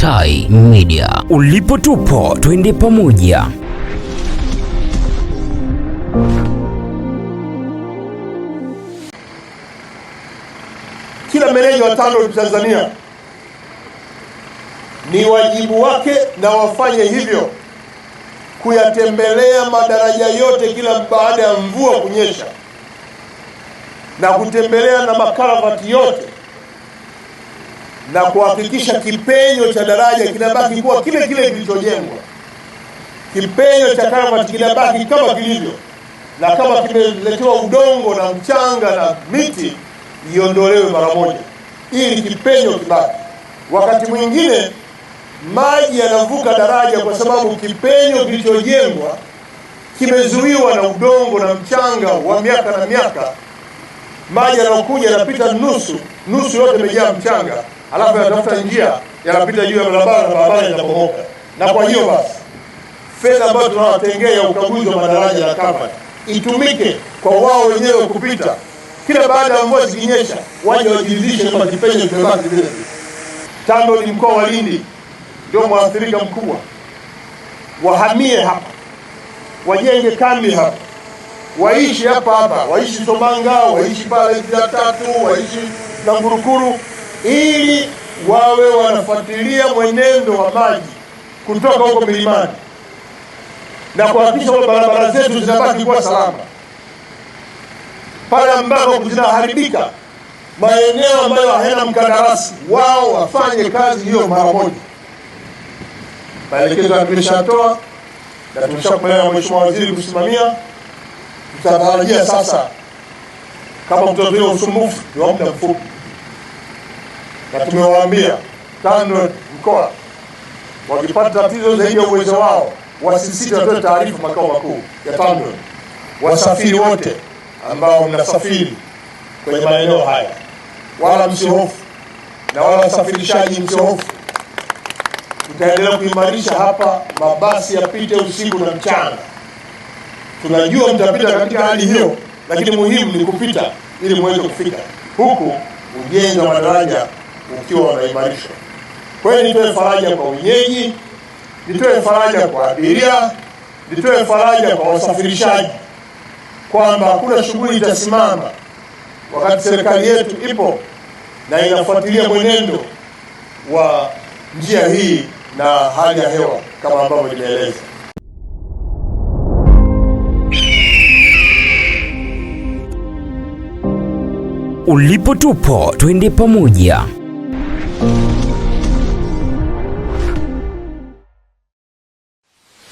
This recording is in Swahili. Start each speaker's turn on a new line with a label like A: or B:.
A: Tai Media. Ulipo tupo, twende pamoja.
B: Kila meneja wa TANROADS Tanzania ni wajibu wake na wafanye hivyo, kuyatembelea madaraja yote kila baada ya mvua kunyesha na kutembelea na makaravati yote na kuhakikisha kipenyo cha daraja kinabaki kuwa kile kile kilichojengwa. Kipenyo cha karavati kinabaki kama kilivyo, na kama kimeletewa udongo na mchanga na miti iondolewe mara moja, ili kipenyo kibaki. Wakati mwingine maji yanavuka daraja kwa sababu kipenyo kilichojengwa kimezuiwa na udongo na mchanga wa miaka na miaka. Maji yanayokuja yanapita nusu nusu, yote imejaa mchanga, alafu yanatafuta njia, yanapita juu ya barabara na barabara inabomoka. Na kwa hiyo basi, fedha ambayo tunawatengea ya ukaguzi wa madaraja na karavati itumike kwa wao wenyewe kupita kila baada ya mvua zikinyesha, waje wajiridhishe kwamba kipenyo kimebaki vile vile. TANROADS mkoa wa Lindi ndio mwathirika mkubwa, wahamie hapa, wajenge kambi hapa, waishi hapa hapa, waishi Somanga, waishi pale tatu, waishi na Ngurukuru, ili wawe wanafuatilia mwenendo wa maji kutoka huko milimani na kuhakikisha kwamba barabara zetu zinabaki kuwa salama. Pale ambako zinaharibika, maeneo ambayo hayana mkandarasi, wao wafanye kazi hiyo mara moja. Maelekezo tumeshatoa na tumeshakubaliana na Mheshimiwa Waziri kusimamia. Tutatarajia sasa kama mtatuia usumbufu ni wa muda mfupi, na tumewaambia TANROADS mkoa wakipata tatizo zaidi ya uwezo wao wasisite watoe taarifa makao makuu ya TANROADS. Wasafiri wote ambao mnasafiri kwenye maeneo haya, wala msihofu, na wala wasafirishaji msihofu. Tutaendelea kuimarisha hapa, mabasi yapite usiku na mchana. Tunajua mtapita katika hali hiyo, lakini muhimu ni kupita ili muweze kufika, huku ujenzi wa madaraja ukiwa unaimarishwa. Kwa hiyo nitoe faraja kwa wenyeji, nitoe faraja kwa abiria, nitoe faraja kwa wasafirishaji kwamba hakuna shughuli itasimama wakati serikali yetu ipo na inafuatilia mwenendo wa njia hii na hali ya hewa kama ambavyo nimeeleza.
A: Ulipo tupo, twende pamoja.